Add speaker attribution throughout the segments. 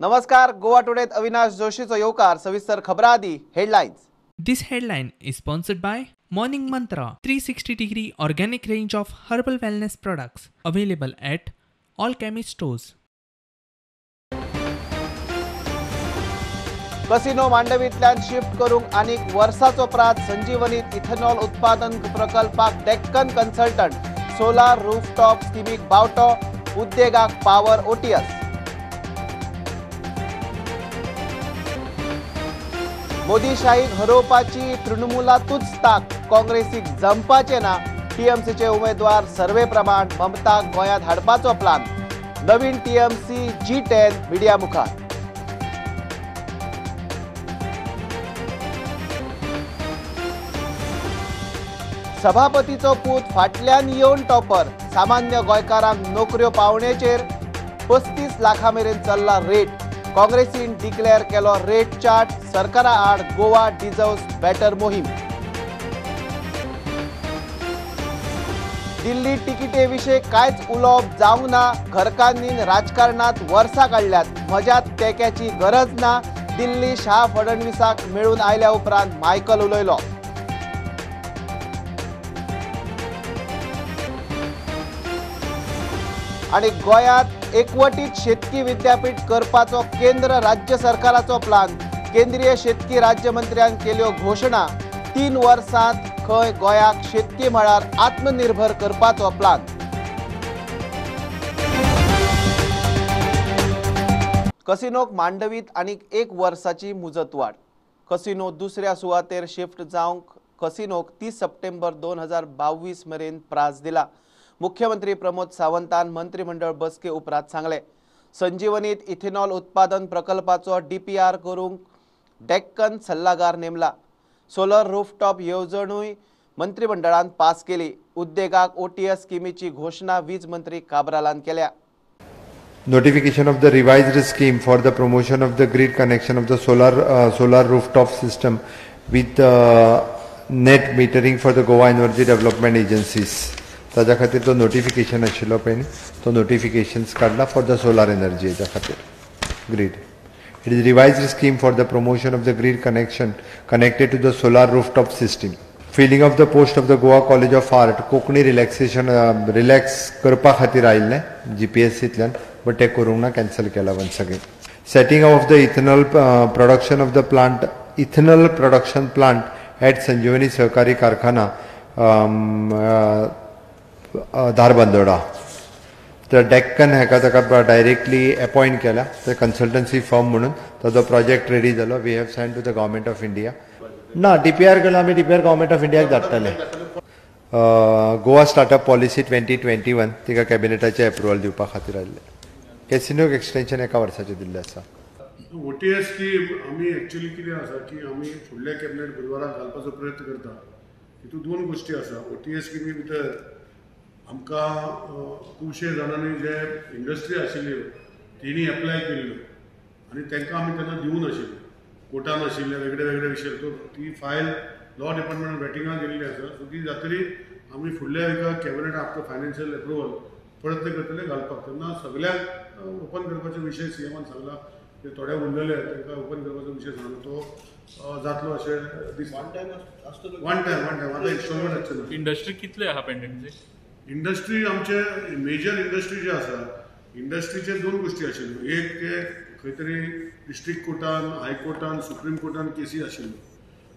Speaker 1: नमस्कार, गोवा टुडेत अविनाश जोशीचो येवकार. सविस्तर खबरां आदी headlines.
Speaker 2: This headline is sponsored by Morning Mantra 360 degree organic range of herbal wellness products available at all chemist stores.
Speaker 1: Casino मांडवींतल्यान shift करूंक आनीक वर्साचो प्रात. संजीवनीत इथेनॉल उत्पादन प्रकल्पाक डेक्कन कन्सल्टंट, सोलार रूफटॉप स्किमीक बावटो, उद्देगाक पावर ओटीएस. मोदीशाहीक हरोवपाची तृणमूलातूच ताक, काँग्रेसीक जमपाचें ना. टीएमसीचे उमेदवार सर्वे प्रमाण ममताक गोंयांत हाडपाचो प्लान. नवीन टीएमसी G10 media मुखार. सभापतीचो पूत फाटल्यान येवन टॉपर. सामान्य गोंयकारांक नोकऱ्यो पावणेचेर 35 लाखां मेरेन चल्ला रेट. काँग्रेसीन डिक्लेअर केलो रेट चार्ट. सरकारा आड गोवा डिझर्व्स बेटर मोहीम. दिल्ली तिकिटे विशीं कांयच उलोवप जावंक ना. घरकान्नीन राजकारणांत वर्सां काडल्यात, म्हज्या तेक्याची गरज ना. दिल्ली शाह फडणवीसाक मेळून आयल्या उपरांत मायकल उलयलो. आनी गोंयांत एकवटीत शेतकी विद्यापीठ करपाचो केंद्र राज्य सरकाराचो प्लान. केंद्रीय शेतकी राज्यमंत्र्यान केल्यो घोशणा. 3 वर्सांत खंय गोंयाक शेतकी मळार आत्मनिर्भर करपाचो प्लान. कसिनोक मांडवीत आनीक 1 वर्साची मुजतवाड. कसिनो दुसऱ्या सुवातेर शिफ्ट जावंक कसिनोक 30 सप्टेंबर 2022 मेरेन प्रास दिला. मुख्यमंत्री प्रमोद सावंतान मंत्रिमंडळ बसके उपरांत सांगले. संजीवनीत इथेनॉल उत्पादन प्रकल्पाचो डीपीआर करूंक डेक्कन सल्लागार नेमला. सोलर रूफटॉप येवजणूय मंत्रिमंडळान पास केली. उद्देगाक ओटीएस स्किमीची घोशणा वीज मंत्री काब्रालान केल्या.
Speaker 3: Notification of the revised scheme for the promotion of the grid connection of the solar rooftop system with net metering for the Goa energy development agencies. ताज्या खातीर तो नोटिफिकेशन आशिल्लो पळय न्ही, तो नोटिफिकेशन्स काडला फॉर the solar energy हेच्या खातीर grid. It is revised scheme for the promotion of the grid connection connected to the solar rooftop system. Filling of the post of the Goa college of art Konkani relaxation relax करपा खातीर आयिल्लें जीपीएससींतल्यान, but तें करूंक ना, cancel केला once again. Setting of the ethanol production of the plant, ethanol production plant at Sanjivani Sahakari Karkhana Dharbandora. तर डेक्कन हेका ताका डायरेक्टली अपॉयंट केला तर कन्सल्टन्सी फर्म म्हणून. ताजो प्रोजेक्ट रेडी जालो. We have send to the government of India. ना DPR केला आमी, डीपीआर गव्हर्मेंट ऑफ इंडियाक धाडटले. गोवा स्टार्टअप पॉलिसी 2021 तिका कॅबिनेटाचें एप्रुवल दिवपा खातीर आयिल्लें. कॅसिनोक एक्सटेन्शन 1 वर्साचें दिल्लें आसा.
Speaker 4: ओटीएस स्कीम आमी एक्चुअली कितें आसा की आमी फुडल्या कॅबिनेट बुधवाराक घालपाचो प्रयत्न करता. तितूंत 2 गोश्टी आसा. ओटीएस स्किमी भितर आमकां खुबशे जाणांनी जे इंडस्ट्री आशिल्ल्यो तेणी एप्लाय केल्ल्यो आनी तांकां आमी तेन्ना दिवंक नाशिल्ले, कोर्टान आशिल्ले वेगळे वेगळे विशय. सो ती फायल लॉ डिपार्टमेंटान वेटिंगाक गेल्ली आसा. सो ती जातरी आमी फुडल्या एका कॅबिनेट आफ्टर फायनान्शियल एप्रुवल प्रयत्न करतले घालपाक. तेन्ना सगळ्यांक ओपन करपाचो विशय सीएमान सांगला, ते थोडे उरलेले तांकां ओपन करपाचो विशय सांगला, तो जातलो अशें दिसता. वन टायम आतां इन्स्टॉलमेंट आसचें ना.
Speaker 5: इंडस्ट्री कितले आहा पेंडिंग?
Speaker 4: इंडस्ट्री आमचे मेजर इंडस्ट्री जे आसा, इंडस्ट्रीचे 2 गोश्टी आशिल्ल्यो. एक ते खंय तरी डिस्ट्रिक्ट कोर्टान, हायकोर्टान, सुप्रीम कोर्टान केसी आशिल्ल्यो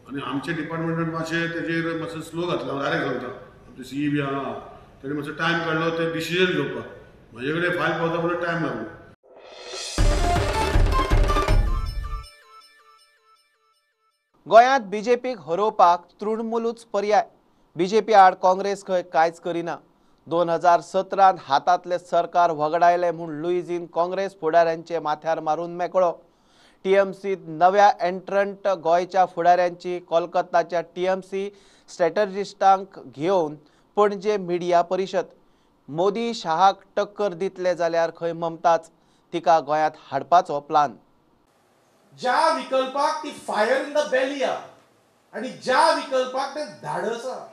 Speaker 4: आनी आमच्या डिपार्टमेंटान मातशें तेजेर मातसो स्लो घातला. हांव डायरेक्ट सांगता, आमचे सीई बी हांगा तेणी मातसो टायम काडलो ते डिसिजन घेवपाक. म्हजे कडेन फायल पावता म्हणल्यार टायम लागलो.
Speaker 1: गोंयांत बीजेपीक हरोवपाक तृणमूलूच पर्याय. बीजेपी आड काँग्रेस खंय कांयच करिना. 2017 हातांतलें सरकार व्हगडायलें म्हूण लुईझीन काँग्रेस फुडाऱ्यांचे माथ्यार मारून मेकळो. टीएमसीत नव्या एंट्रंट गोंयच्या फुडाऱ्यांची कोलकाताच्या टीएमसी स्ट्रॅटजिस्टांक घेवन पणजे मिडिया परिशद. मोदी शाहाक टक्कर दितले जाल्यार खंय ममताच, तिका गोंयांत हाडपाचो प्लान.
Speaker 6: ज्या विकल्पाक ती फायर इन the belly आ आनी ज्या विकल्पाक ते धाडस आ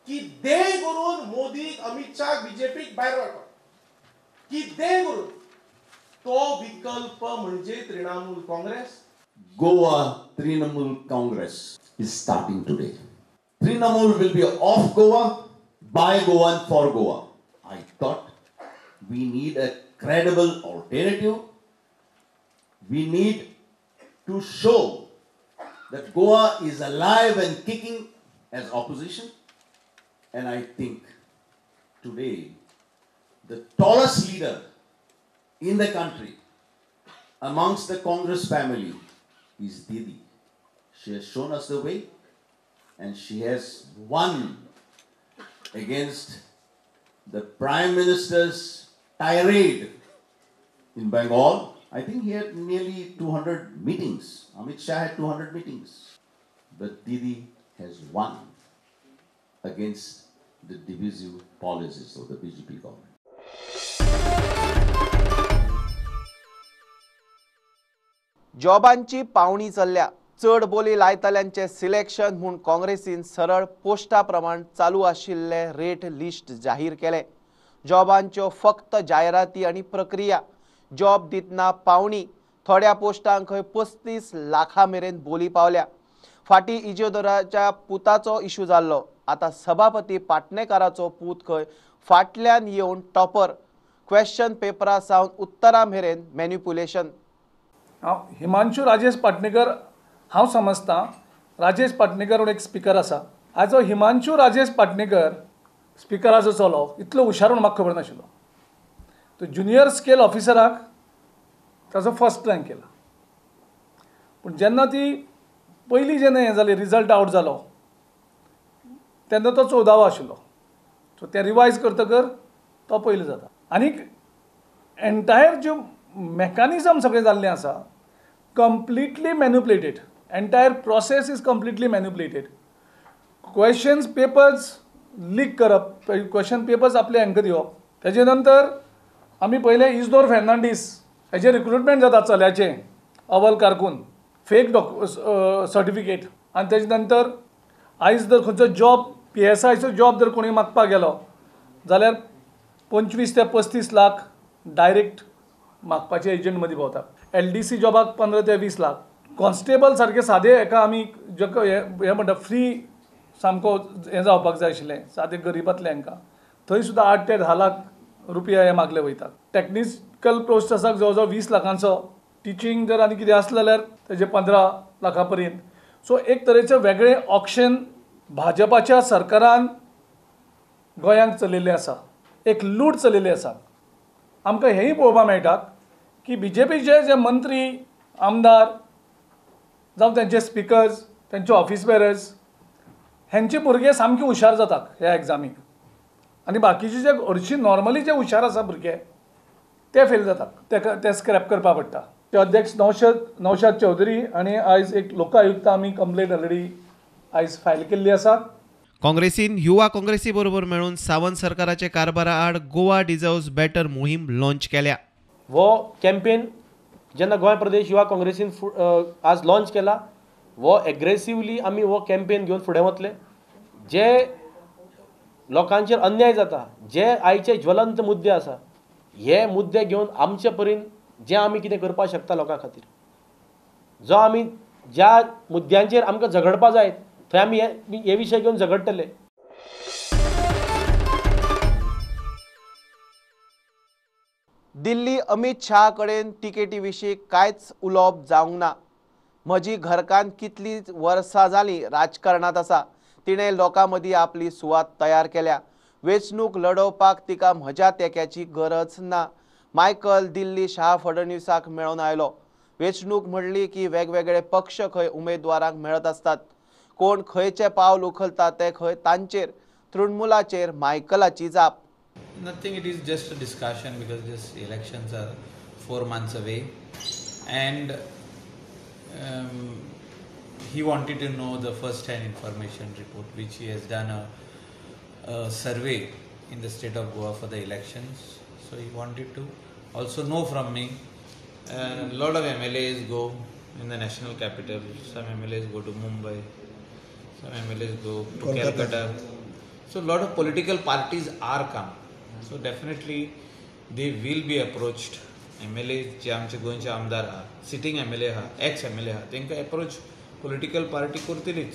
Speaker 6: की दे करून मोदीक, अमित शाह, बीजेपीक भायर काडपाक, की दे करून तो विकल्प म्हणजे Trinamool Congress.
Speaker 5: Goa Trinamool Congress is starting today. Trinamool will be of Goa, by Goa and for Goa. I thought we need a credible alternative. We need to show that Goa is alive and kicking as opposition. And I think today the tallest leader in the country amongst the Congress family is Didi. She has shown us the way and she has won against the Prime Minister's tirade in Bengal. I think he had nearly 200 meetings. Amit Shah had 200 meetings. But Didi has won against the divisive policies of the BJP government.
Speaker 1: जॉबांची पावणी चल्ल्या. चड बोली लायतल्यांचे selection म्हूण काँग्रेसीन सरळ पोस्टा प्रमाण चालू आशिल्ले rate list जाहीर केले. जॉबांच्यो फक्त जायराती आनी प्रक्रिया. जॉब दितना पावणी थोड्या पोस्टांक खंय 35 लाखां मेरेन बोली पावल्या. फाटीं इजोदोराच्या पुताचो इशू जाल्लो, आतां सभापती पाटणेकाराचो पूत खंय फाटल्यान येवन टॉपर. क्वेश्चन पेपरा सावन उत्तरा मेरेन मॅन्युप्युलेशन.
Speaker 7: हांव हिमांशू राजेश पाटणेकर हांव समजतां राजेश पाटणेकर म्हूण एक स्पिकर आसा. आयजो हिमांशू राजेश पाटणेकर स्पिकराचो चलो इतलो हुशार म्हूण म्हाका खबर नाशिल्लो. तो ज्युनियर स्केल ऑफिसराक ताचो फर्स्ट रँक केला. पूण जेन्ना ती पयली जेन्ना हें जाली रिजल्ट आवट जालो तेन्ना तो 14वो आशिल्लो. सो तें रिवायज करतकर तो पयलो जाता. आनीक एन्टायर ज्यो मेकॅनिजम सगळें जाल्लें आसा completely manipulated. Entire process is completely manipulated. Questions papers leak करप, क्वेश्चन पेपर्स आपले हांकां दिवप. तेजे नंतर आमी पयलें इजदोर फेर्नांडीस हेजें रिक्रुटमेंट जाता चल्याचें अवल कारकून फेक सर्टिफिकेट. आनी तेजे नंतर आयज जर खंयचो जॉब PSIचो जॉब जर कोणी मागपाक गेलो जाल्यार 25 ते 35 लाख डायरेक्ट मागपाचे एजंट मदीं भोंवता. LDC जॉबाक 15 ते 20 लाख. कॉन्स्टेबल सारके सादे एका आमी जेका हें म्हणटा फ्री सामको हें जावपाक जाय आशिल्लें सादे गरिबांतले हांकां थंय सुद्दां 8 ते 10 लाख रुपया हे मागले वयतात. टॅक्निकल पोस्ट आसा जवळ जवळ 20 लाखांचो. टिचींग जर आनी कितें आसलें जाल्यार तेजे 15 लाखां पर्यंत. सो एक तरेचें वेगळें ऑक्शन भाजपाच्या सरकारान गोंयांक चलयल्लें आसा, एक लूट चलयल्ली आसा. आमकां हेंय पळोवपाक मेळटा की BJPचे जे मंत्री आमदार जावं तेंचे स्पिकर्स तेंचे ऑफिस बेरर्स हेंचे भुरगे सामके हुशार जातात ह्या एग्जामीक आनी बाकीचे जे हरशीं नॉर्मली जे हुशार आसा भुरगे ते फेल जातात, तेका ते स्क्रॅप करपा पडटा. ते अध्यक्ष नौशाद चौधरी आनी आयज एक लोकायुक्त आमी कंप्लेन ऑलरेडी आयज फायल केल्ली आसा.
Speaker 1: काँग्रेसीन युवा काँग्रेसी बरोबर मेळून सावंत सरकाराचे कारभारा आड गोवा डिझर्व्स बेटर मोहीम लॉन्च केल्या.
Speaker 8: हो कॅम्पेन जेन्ना गोंय प्रदेश युवा काँग्रेसीन आज लॉन्च केला हो एग्रेसिवली आमी हो कॅम्पेन घेवन फुडें वतले. जे लोकांचेर अन्याय जाता, जे आयचे ज्वलंत मुद्दे आसा, हे मुद्दे घेवन आमचे परीन जे आमी कितें करपाक शकता लोकां खातीर, जो आमी ज्या मुद्द्यांचेर आमकां झगडपा जाय थंय आमी हे विशय घेवन झगडटले.
Speaker 1: दिल्ली अमित शाह कडेन तिकेटी विशीं कांयच उलोवप जावंक ना. म्हजी घरकान्न कितली वर्सां जालीं राजकारणांत आसा, तिणें लोकां मदीं आपली सुवात तयार केल्या. वेंचणूक लडोवपाक तिका म्हज्या तेंक्याची गरज ना. मायकल दिल्ली शाह फडणवीसाक मेळून आयलो. वेंचणूक म्हणली की वेगवेगळे पक्ष खंय उमेदवारांक मेळत आसतात. कोण खंयचें पावल उखलता तें खंय तांचेर. तृणमूलाचेर मायकलाची जाप.
Speaker 9: Nothing, it is just a discussion because this elections are 4 months away and he wanted to know the first hand information report, which he has done a survey in the state of Goa for the elections. So he wanted to also know from me. A lot of MLAs go in the national capital, some MLAs go to Mumbai, some MLAs go to Calcutta. So a lot of political parties are come. So definitely they will be approached MLA जे आमचे गोंयचे आमदार आहा, sitting MLA आहा, x MLA आहा, तांकां approach political party करतलीच.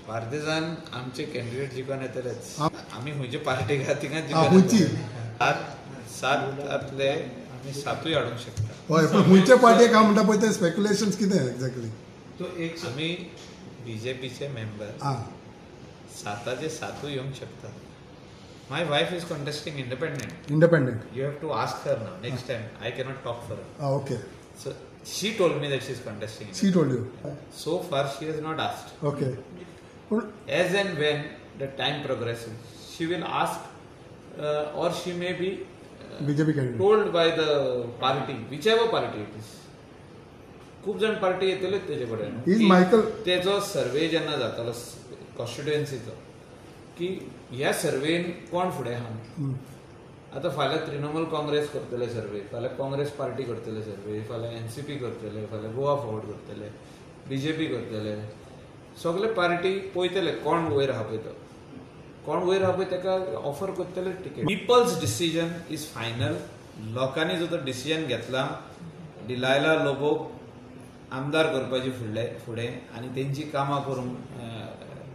Speaker 9: पार्देसान आमचे candidate जिखून येतलेच. आमी खंयचे पार्टीक आहा थिंगाच जिखून 7 आमी 7 हाडूंक शकता.
Speaker 10: हय, पण खंयचे पार्टीक आहा म्हणटा पळय तें स्पेक्युलेशन्स कितें एक्झॅक्टली?
Speaker 9: तो एक आमी बीजेपीचे मेंबर 7 7 येवंक शकता. My wife is contesting independent.
Speaker 10: Independent.
Speaker 9: You have to ask her now. Next time, I cannot talk for her.
Speaker 10: Ah, okay.
Speaker 9: So she told me that she is contesting.
Speaker 10: She told you.
Speaker 9: So far, she has not asked.
Speaker 10: Okay.
Speaker 9: As and when the time progresses, she will ask, or she may be
Speaker 10: BJP candidate
Speaker 9: told by the party, whichever party it is. खूब जण party येतलेच तेजे कडेन.
Speaker 10: Is Michael
Speaker 9: तेजो survey जेन्ना जातालो कॉन्स्टिट्युएन्सीचो की ह्या सर्वेन कोण फुडें आहा. आतां फाल्यां तृणमूल काँग्रेस करतले सर्वे, फाल्यां काँग्रेस पार्टी करतले सर्वे, फाल्यां NCP करतले, फाल्यां गोवा फॉरवर्ड करतले, BJP करतले. सगळे पार्टी पळयतले कोण वयर आहा पळय तो, कोण वयर आहा पळय ताका ऑफर करतले ticket. People's decision is final. लोकांनी जो तो डिसिजन घेतला डिलायला लोबो आमदार करपाची फुडले फुडें आनी तेंची कामां करूंक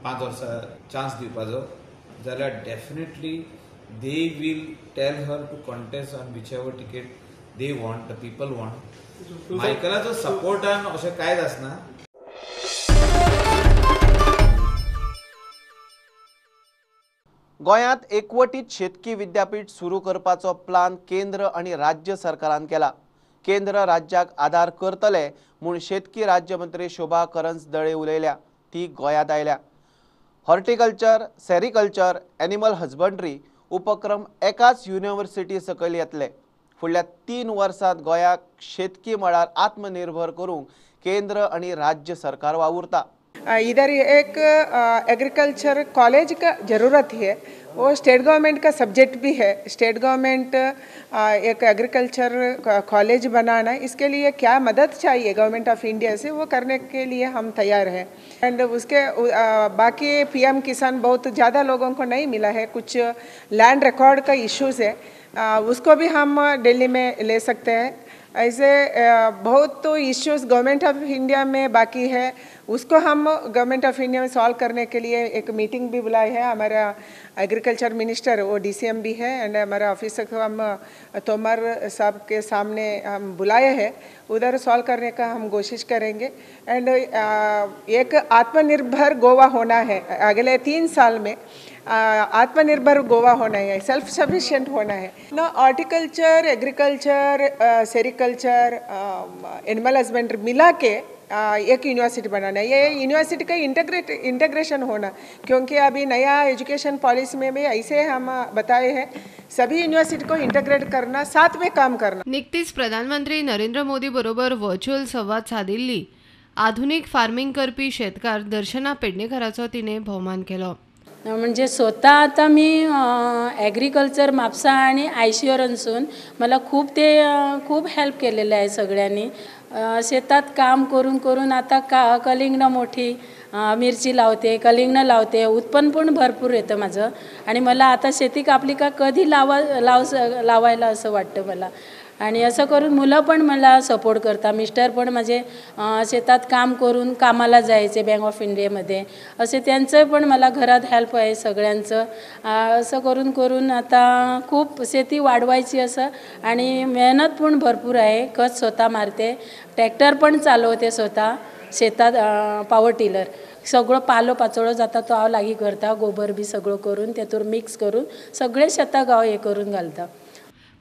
Speaker 9: 5 वर्सां चान्स दिवपाचो जाल्यार definitely they will tell her to contest on whichever ticket they want, the people want. मायकलाचो सपोर्टान अशें कांयच आसना.
Speaker 1: गोंयांत एकवटीत शेतकी विद्यापीठ सुरू करपाचो प्लान केंद्र आनी राज्य सरकारान केला. केंद्र राज्याक आदार करतले म्हूण शेतकी राज्यमंत्री शोभा करंजदळे उलयल्या. ती गोंयांत आयल्या. हॉर्टिकल्चर, सेरिकल्चर, एनिमल हजबंड्री उपक्रम एकाच युनिव्हर्सिटी सकयल येतले. फुडल्या 3 वर्सांत गोंयाक शेतकी मळार आत्मनिर्भर करूंक केंद्र आनी राज्य सरकार वावुरता.
Speaker 11: इधर एक एग्रीकल्चर कॉलेज का ज़रूरत है, वो स्टेट गवर्नमेंट का सब्जेक्ट भी है. स्टेट गवर्नमेंट एक एग्रीकल्चर कॉलेज बनाना, इसके लिए क्या मदद चाहिए गवर्नमेंट ऑफ इंडिया से, वो करने के लिए हम तैयार हैं. एंड उसके बाकी पीएम किसान बहुत ज़्यादा लोगों को नहीं मिला है, कुछ लैंड रिकॉर्ड का इश्यूज़ है, उसको भी हम दिल्ली में ले सकते हैं. ऐसे बहुत तो इश्यूज़ गवर्नमेंट ऑफ इंडिया में बाकी है, उसको हम गवर्नमेंट ऑफ इंडिया में सॉल्व करने के लिए एक मीटिंग भी बुलाई है. हमारा एग्रीकल्चर मिनिस्टर वो DCM भी है, एंड हमारा ऑफिसर को हम तोमर साहब के सामने हम बुलाए हैं, उधर सॉल्व करने का हम कोशिश करेंगे. एंड एक आत्मनिर्भर गोवा होना है अगले 3 साल में. आत्मनिर्भर गोवा होना है, सेल्फ सफिशिएंट होना है ना. Horticulture, agriculture, sericulture, animal husbandry मिला के एक यूनिवर्सिटी बनाना है. ये यूनिवर्सिटी का इंटीग्रेशन होना, क्योंकि अभी नया एजुकेशन पॉलिसी में भी ऐसे हम बताए हैं, सभी यूनिवर्सिटी को इंटीग्रेट करना, साथ में काम करना.
Speaker 12: निकतीच प्रधानमंत्री नरेंद्र मोदी बरोबर व्हर्च्युअल संवाद साधिल्ली आधुनिक फार्मिंग करपी शेतकार दर्शना पेडणेकराचो तिने भोवमान केलो.
Speaker 13: म्हणजे स्वतः आता मी ॲग्रिकल्चर म्हापसा आणि आयशीवरसून मला खूप ते खूप हेल्प केलेलं आहे सगळ्यांनी. शेतात काम करून करून आता का कलिंगडं मोठी मिरची लावते, कलिंगडं लावते, उत्पन्न पण भरपूर येतं माझं. आणि मला आता शेती कापली का कधी लावायला असं वाटतं मला. आणि असं करून मुलं पण मला सपोर्ट करतात. मिस्टर पण माझे शेतात काम करून कामाला जायचे बँक ऑफ इंडियामध्ये, असे त्यांचं पण मला घरात हेल्प आहे सगळ्यांचं. असं करून करून आता खूप शेती वाढवायची असं, आणि मेहनत पण भरपूर आहे. खत स्वतः मारते, ट्रॅक्टर पण चालवते स्वतः शेतात, पावर टिलर सगळं पालो पाचोळो जाता तो हांव लागीं करता, गोबर बी सगळं करून तेतूर मिक्स करून सगळे शेताक हांव हें करून घालता.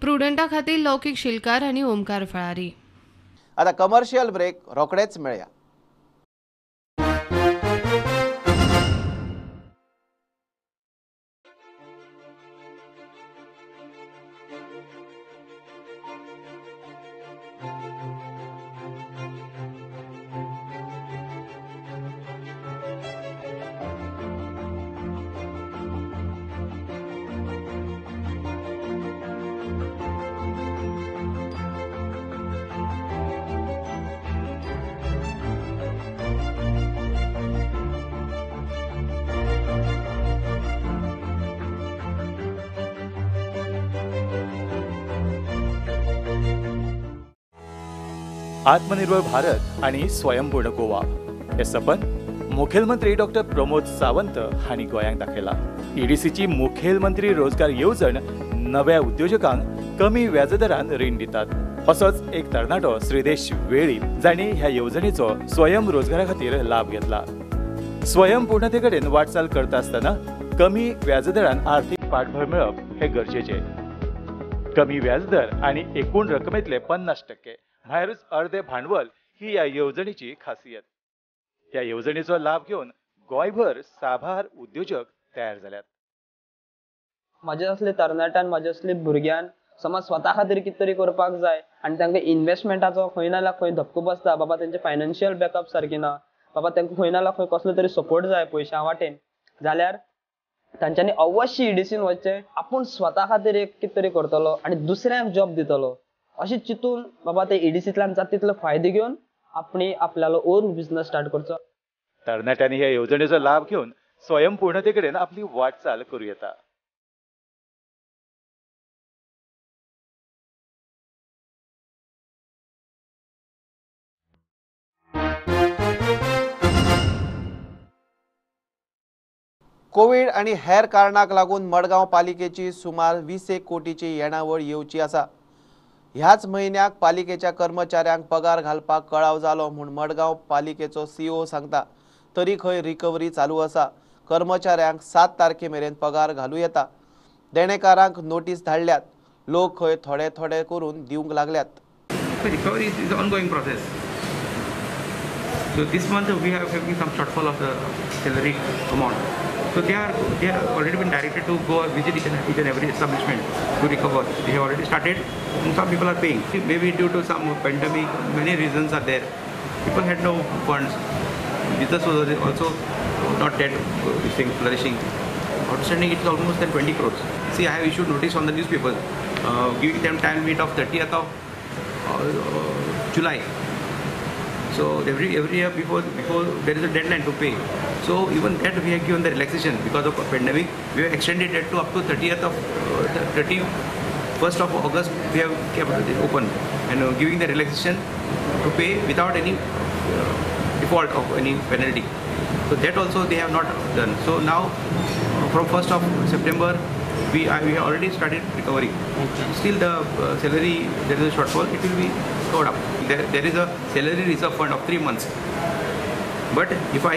Speaker 12: प्रुडंटा खातीर लौकिक शिलकार आनी ओमकार फळारी.
Speaker 1: आता कमर्शियल ब्रेक रोखडेच मेळया.
Speaker 14: आत्मनिर्भर भारत आनी स्वयंपूर्ण गोवा हे सपन मुखेलमंत्री डॉक्टर प्रमोद सावंत हांणी गोंयांक दाखयला। ईडीसीची मुखेलमंत्री रोजगार येवजण नव्या उद्योजकांक कमी व्याजदरान रीण दितात। असोच एक तरणाटो श्रीदेश वेळीप जांणी ह्या येवजणेचो स्वयं रोजगारा खातीर लाभ घेतला। स्वयंपूर्णते कडेन वाटचाल करता आसतना कमी व्याजदरान आर्थिक पाठबळ मेळप हे गरजेचे। कमी व्याजदर आनी एकूण रकमेतले 50% म्हळ्यारूच अर्दे भांडवल ही ह्या येवजणेची खासियत। ह्या येवजणेचो लाभ घेवन गोंयभर साबार उद्योजक तयार जाल्यात।
Speaker 15: म्हाजे असले तरणाट्यान, म्हाजे असले भुरग्यान समज स्वता खातीर कितें तरी करपाक जाय आनी तांकां इन्वेस्टमेंटाचो खंय ना जाल्यार खंय धपको बसता। बाबा तेंचे फायनान्शियल बॅकअप सारकें ना, बाबा तांकां खंय ना जाल्यार खंय कसलो तरी सपोर्ट जाय पयशां वाटेन, जाल्यार तांच्यांनी अवश्य ईडीसीन वचचें। आपूण स्वता खातीर एक कितें तरी करतलो आनी दुसऱ्यांक जॉब दितलो अशें चिंतून बाबा ते ईडीसींतल्यान जाता तितलो फायदो घेवन आपणी आपल्यालो ओन बिजनस स्टार्ट करचो।
Speaker 14: तरणाट्यांनी ह्या येवजणेचो लाभ घेवन स्वयंपूर्णते कडेन आपली वाटचाल करूं येता।
Speaker 1: कोवीड आनी हेर कारणाक लागून मडगांव पालिकेची सुमार 20 कोटीची येणावळ येवची आसा। ह्याच म्हयन्याक पालिकेच्या कर्मचाऱ्यांक पगार घालपाक कळाव जालो म्हूण मडगांव पालिकेचो सीओ सांगता। तरी खंय रिकव्हरी चालू आसा। कर्मचाऱ्यांक 7 तारखे मेरेन पगार घालूं येता। देणेकारांक नोटीस धाडल्यात। लोक खंय थोडे थोडे करून दिवंक लागल्यात।
Speaker 16: Recovery is ongoing process. So this month we have having some shortfall of the salary amount. So they have already been directed to go visit each and every establishment to recover. They have already started, and some people are paying. Maybe due to some pandemic, many reasons are there. People had no funds. Business was also not that thing flourishing. Outstanding, it is almost than 20 crores. See, I have issued notice on the newspapers, giving them time limit of 30th of July. So every year before there is a deadline to pay. So even that we have given the relaxation because of pandemic. We have extended it to up to 30th of 31st of August. We have kept it open and giving the relaxation to pay without any default of any penalty. So that also they have not done. So now from 1st of September we have already started recovery. Still the salary, there is a shortfall, it will be covered up. There is a salary reserve fund of 3 months. But if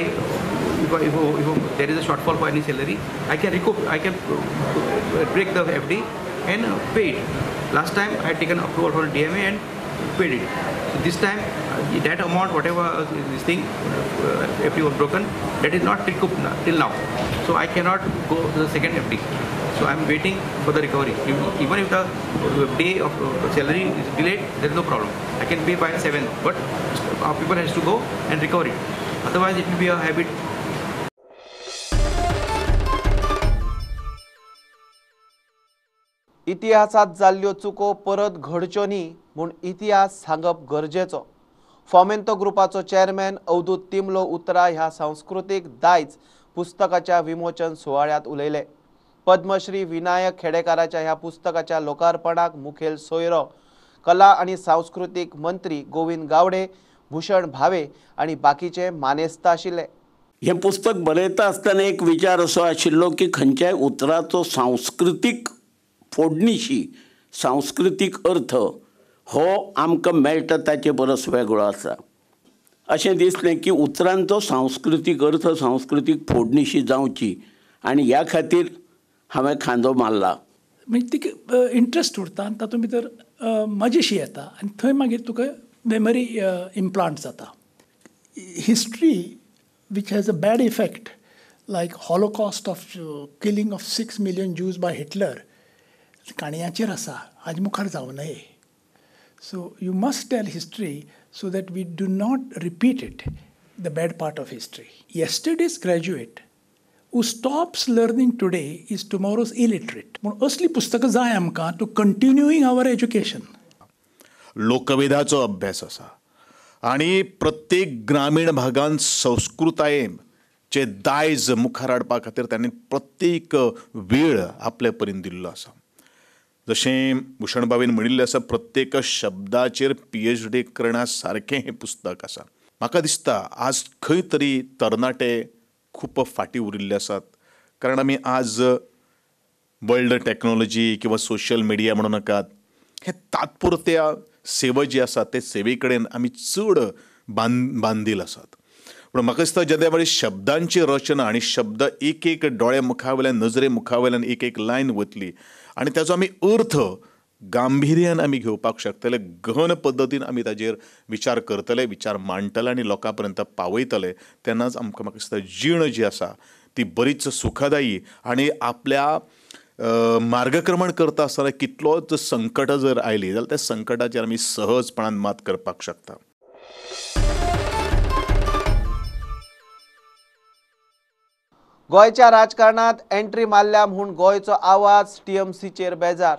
Speaker 16: there is a shortfall for any salary, I can recoup, I can break the FD and pay it. Last time I had taken approval for DMA and paid it. So this time that amount, whatever this thing, FD was broken, that is not recouped till now. So I cannot go to the second FD. So I am waiting for the recovery. Even if the day of salary is delayed, there is no problem. I can pay by 7th, but our people has to go and recover it. Otherwise, it will be a habit.
Speaker 1: इतिहासात जाल्ल्यो चुको परत घडच्यो न्ही म्हूण इतिहास सांगप गरजेचो। फोमेंतो ग्रुपाचो चेअरमॅन अवधूत तिमलो उतरा ह्या सांस्कृतीक दायज पुस्तकाच्या विमोचन सुवाळ्यांत उलयले। पद्मश्री विनायक खेडेकाराच्या ह्या पुस्तकाच्या लोकार्पणाक मुखेल सोयरो कला आनी सांस्कृतीक मंत्री गोविंद गावडे, भूषण भावे आनी बाकीचे मानेस्त आशिल्ले।
Speaker 17: हें पुस्तक बरयता आसतना एक विचार असो आशिल्लो की खंयच्याय उतराचो सांस्कृतीक फोडणीशी, सांस्कृतीक अर्थ हो आमकां मेळटा ताचे परस वेगळो आसा। अशें दिसलें की उतरांचो सांस्कृतीक अर्थ, सांस्कृतीक फोडणीशी जावची आनी ह्या खातीर हांवें खांदो मारला।
Speaker 18: म्हणजे तिका इंट्रस्ट उरता आनी तातूंत भितर मजेशी येता आनी थंय मागीर तुका मेमरी इम्प्लांट जाता। History which has a bad effect like Holocaust of killing of 6 million Jews by Hitler काणयांचेर आसा, हाजे मुखार जावं नये। So you must tell history so that we do not repeat it, the bad part of history. Yesterday's graduate who stops learning today is tomorrow's illiterate. म्हूण असली पुस्तकां जाय आमकां टू कंटिन्यूइंग our education.
Speaker 19: लोकवेदाचो अभ्यास आसा आनी प्रत्येक ग्रामीण भागान संस्कृतायेचे दायज मुखार हाडपा खातीर तांणी प्रत्येक वेळ आपले परीन दिल्लो आसा। जशें भूषण भावेन म्हणिल्लें आसा, प्रत्येक शब्दाचेर PhD करण्या सारकें हें पुस्तक आसा. म्हाका दिसता आज खंय तरी तरणाटे खूब फाटीं उरिल्ले आसात, कारण आमी आज वर्ल्ड टॅक्नोलॉजी किंवा सोशल मिडिया म्हणू नाकात, हे तात्पुरत्या सेवा जी आसा ते सेवे कडेन आमी चड बांदील आसात. पूण म्हाका दिसता जेन्ना वेळी शब्दांची रचना आनी शब्द एक एक दोळे मुखावयल्यान नजरे मुखावयल्यान एक एक लायन वतली आनी ताचो आमी अर्थ गांभिर्यान आमी घेवपाक शकतले, गहन पद्दतीन आमी ताजेर विचार करतले, विचार मांडटले आनी लोकां पर्यंत पावयतले, तेन्नाच आमकां म्हाका दिसता जीण जी आसा ती बरीच सुखदायी आनी आपल्या मार्गक्रमण करता आसतना कितलोच संकट जर आयली जाल्यार त्या संकटाचेर आमी सहजपणान मात करपाक शकता.
Speaker 1: गोंयच्या राजकारणात एंट्री मारल्या म्हूण गोंयचो आवाज टीएमसीचेर बेजार.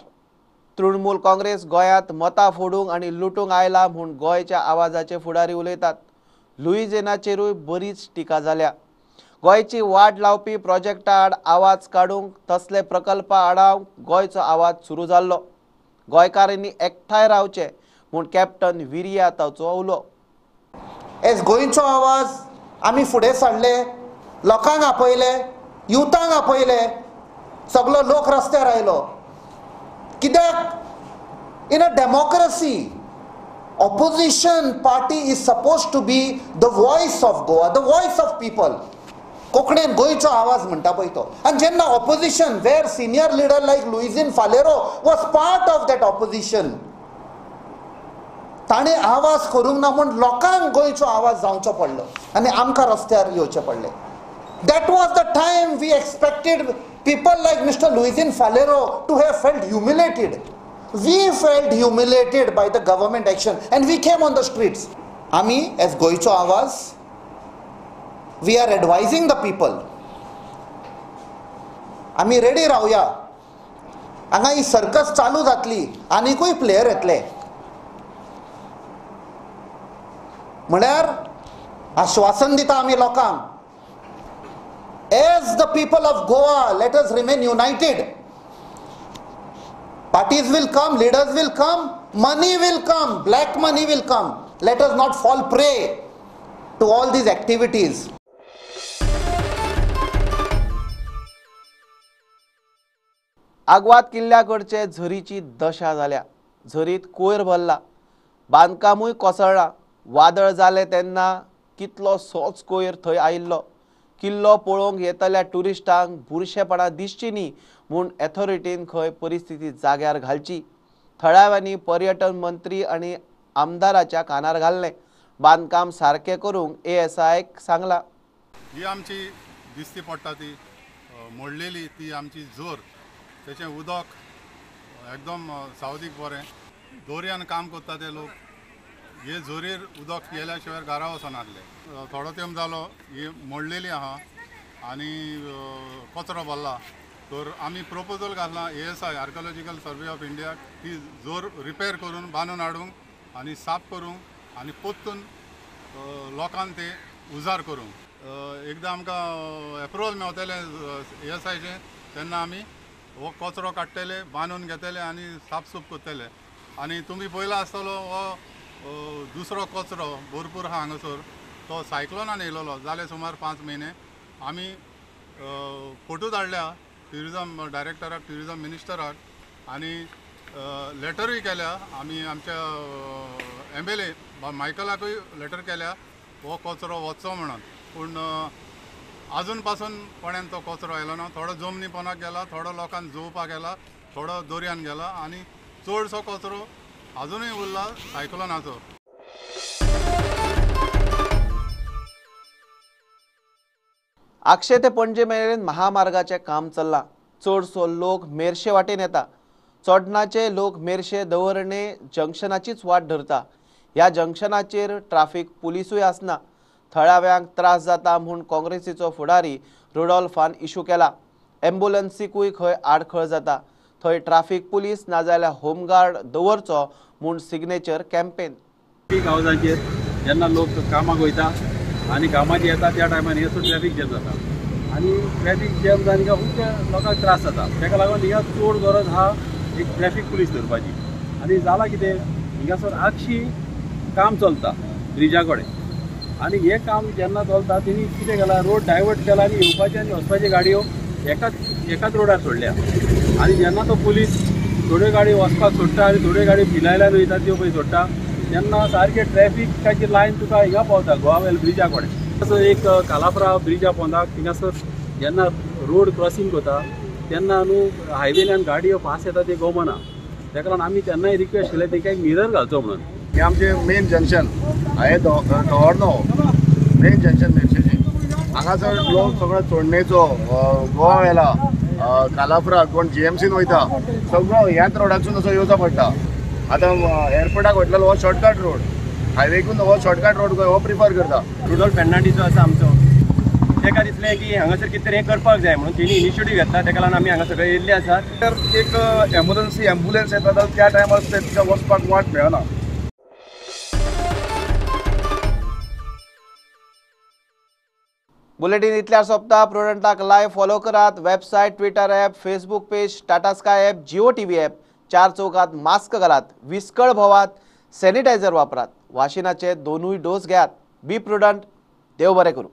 Speaker 1: तृणमूल काँग्रेस गोंयांत मतां फोडूंक आनी लुटूंक आयला म्हूण गोंयच्या आवाजाचे फुडारी उलयतात. लुईझिनाचेरूय बरीच टिका जाल्या. गोंयची वाट लावपी प्रोजेक्टा आड आवाज काडूंक तसले प्रकल्प आडावंक गोंयचो आवाज सुरू जाल्लो. गोंयकारांनी एकठांय रावचे म्हूण कॅप्टन विरियाताचो उलो.
Speaker 20: एज गोंयचो आवाज आमी फुडें सरले, लोकांक आपयले, युथांक आपयले, सगलो लोक रस्त्यार आयलो. कित्याक in a democracy opposition party is suppose to be the voice of Goa, the voice of people. कोंकणीन गोंयचो आवाज म्हणटा पळय तो. आनी जेन्ना opposition where senior leader like Luizinho Faleiro was part of that opposition, ताणें आवाज करूंक ना म्हूण लोकांक गोंयचो आवाज जावचो पडलो आनी आमकां रस्त्यार येवचें पडलें. That was the time we expected people like Mr. Luizinho Faleiro to have felt humiliated. We felt humiliated by the government action and we came on the streets. Ami, as Goicho Awaz, we are advising the people. Ami ready रावया. हांगा ही circus चालू जातली, आनीकूय player येतले. म्हळ्यार आश्वासन दिता आमी लोकांक, as the people of Goa, let us remain united. Parties will come, leaders will come, money will come, black money will come. Let us not fall prey to all these activities.
Speaker 1: Aguada किल्ल्याकडचे झरीची दशा जाल्या. झरीत कोयर भरला, बांदकामूय कोसळ्ळा. वादळ जालें तेन्ना कितलो सोच कोयर थंय आयिल्लो. किल्लो पळोवंक येतल्या ट्युरिस्टांक बुरशेपणां दिसची न्ही म्हूण एथॉरिटीन खंय परिस्थिती जाग्यार घालची. थळाव्यांनी पर्यटन मंत्री आनी आमदाराच्या कानार घाल्लें. बांदकाम सारकें करूंक ASI सांगला.
Speaker 21: ही आमची दिसती पडटा ती मोडलेली ती आमची जोर, तेचें उदक एकदम सावदीक बरें. दोरयान काम करता ते लोक, हे जोरीर उदक पियेल्या शिवाय घरा वचनासले. थोडो तेंप जालो ही मोडलेली आहा आनी कचरो भरला. तर आमी प्रपोजल घातला ASI archaeological survey of इंडियाक ती जोर रिपेर करून बांदून हाडूंक आनी साफ करूंक आनी परतून लोकांक ते उजार करूंक. एकदां आमकां एप्रुवल मेवतलें ASIचें तेन्ना आमी हो कचरो काडटले, बांदून घेतले आनी साफ सूफ करतले. आनी तुमी पळयला आसतलो हो दुसरो कचरो भरपूर आहा हांगासर, तो सायक्लोनान येयलेलो. जाले सुमार 5 म्हयने आमी फोटो धाडल्या ट्युरिजम डायरेक्टराक, ट्युरिजम मिनिस्टराक आनी लेटरूय केल्या. आमी आमच्या MLA मायकलाकूय लेटर केल्या हो कचरो वचचो म्हणून. पूण आजून पासून कोणेन तो कचरो आयलो ना. थोडो जमनी पोनाक गेला, थोडो लोकांक जोवपाक गेला, थोडो दर्यान गेला आनी चडसो कचरो अजूनय उरला सायक्लोनाचो.
Speaker 1: आगशे ते पणजे मेरेन महामार्गाचें काम चल्लां. चडसो लोक मेरशे वाटेन येता. चोडणाचे लोक मेरशे दवरणे जंक्शनाचीच वाट धरता. ह्या जंक्शनाचेर ट्राफीक पुलिसूय आसना. थळाव्यांक त्रास जाता म्हूण काँग्रेसीचो फुडारी रुडॉल्फान इशू केला. एम्बुलन्सीकूय खंय आडखळ जाता. थंय ट्राफीक पुलीस नाजाल्यार होमगार्ड दवरचो म्हूण सिग्नेचर कॅम्पेन.
Speaker 22: पीक हावजांचेर जेन्ना लोक कामाक वयता आनी कामाक येता त्या टायमार हेसो ट्रॅफीक जॅम जाता आनी ट्रॅफीक जॅम जावन हिंगा खूब लोकांक त्रास जाता. ताका लागून हिंगा चड गरज आहा एक ट्रॅफिक पुलीस धरपाची. आनी जालां कितें, हिंगासर आगशी काम चलता ब्रिजा कडेन आनी हें काम जेन्ना चलता तेणी कितें केलां, रोड डायवर्ट केला आनी येवपाची आनी वचपाची गाडयो एकाच रोडार सोडल्या. आनी जेन्ना तो पुलीस थोड्यो गाडी वचपाक सोडटा आनी थोड्यो गाडी भिलायल्यान वयता त्यो पळय सोडटा तेन्ना सारकें ट्रॅफिकाची लायन तुका हिंगा पावता गोवा वेल ब्रिजा कडेन. तसो एक कालापरा ब्रिजा पोंदाक थिंगासर जेन्ना रोड क्रॉसींग करता तेन्ना न्हू हायवेल्यान गाडयो फास्ट येता ते गोमना, ताका लागून आमी तेन्नाय रिक्वेस्ट केलें तेका एक मिरर घालचो म्हणून.
Speaker 2: हे आमचें मेन जंक्शन हांवें दवरलो मेन जंक्शन मेरशेचें. हांगासर लोक सगळो चोडणेचो, गोवा वेला, कालापरा, कोण जीएमसीन वयता, सगळो ह्याच रोडासून असो येवचो पडटा. आतां एअरपोर्टाक वयतलो हो शॉर्टकट रोड, हायवेकून हो शॉर्टकट रोड हो प्रिफर करता.
Speaker 3: रुडोल्फ फेर्नांडीस जो आसा आमचो, ताका दिसलें की हांगासर कितें तरी हें करपाक जाय म्हणून तेणी इनिशिएटीव घेतला, ताका लागून आमी हांगा सगळे येयल्ले आसात.
Speaker 2: तर एक एमर्जन्सी एम्बुलन्स येता जाल्यार त्या टायमार तिका वचपाक वाट मेळना.
Speaker 1: बुलेटीन इतल्यार सोंपता. प्रुडंटाक लायव्ह फॉलो करात. Website, Twitter app, Facebook page, Tata Sky app, Jio TV app. चार चौकात मास्क घालात, विस्कळ भोवात, सॅनिटायझर वापरात, वाशिनाचे दोनूय डोस घेयात. बी प्रुडंट. देव बरें करूं.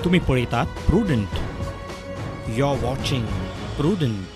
Speaker 23: तुम्ही पळयतात Prudent. You are watching Prudent.